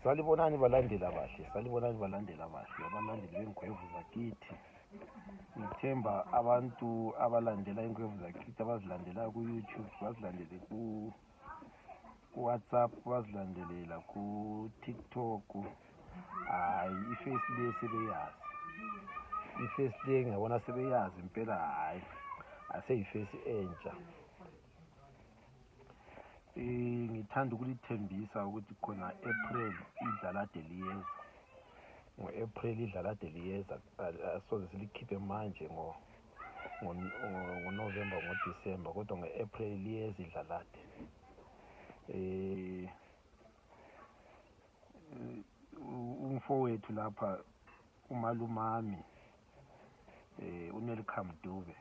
Salibonani balandeli balandela abahle abalandeli bengwevu zakithi. Ngithemba abantu abalandela ingwevu zakithi abazilandela ku-YouTube, bazilandele ku-WhatsApp, bazilandelela ku-TikTok. Hayi, i-face le sebeyazi. I-face le ngiyabona sebeyazi impela, hayi aseyi-face entsha. Ngithanda ukulithembisa ukuthi khona April idlala deliyeza. Ngo-April idlala deliyeza, asoze silikhiphe manje ngo-November, ngo-December, kodwa ngo-April liyeza idlalade. Umfowethu lapha umalumami uNelkham Dube,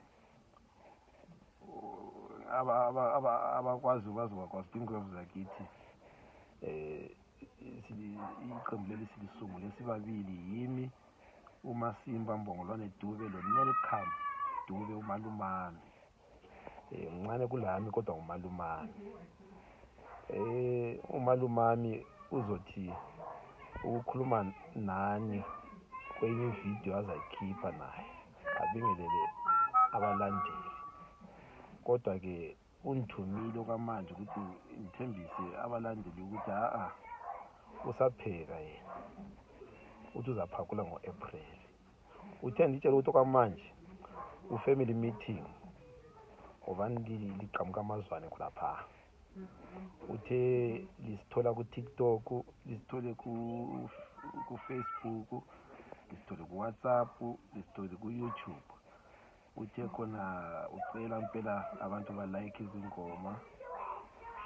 abakwazi bazokwazi ingwevu zakithi. Iqembu leli silisungule sibabili, yimi uMasimba Mbongolwane Dube loNelkham Dube umalumami. Mncane kulami kodwa umalumami. Umalumami uzothi ukukhuluma nani kwenye video azayikhipha naye abingelele abalandeli, kodwa ke ungithumile okwamanje ukuthi ngithembise abalandeli ukuthi usapheka yena, uthi uzaphakula ngo-April. Uthe nditshela ukuthi okwamanje u-family meeting ngobani liqhamuka amazwane khulapha. Uthe lisithola ku-TikTok, lisithole ku-Facebook, lisithole ku-WhatsApp, lisithole ku-YouTube. Uthe khona ucela impela abantu balayike izingoma,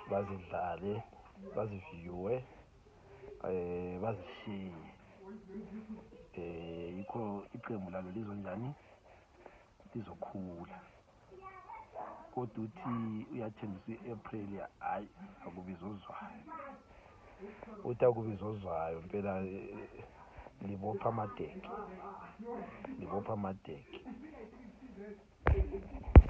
bazidlale, baziviwe, bazishiye. Yikho iqembu lalo lizonjani, lizokhula. Kodwa uthi uyathembisa i-April, hayi akubizozwayo. Uthi akubizozwayo impela, libopha amadeki.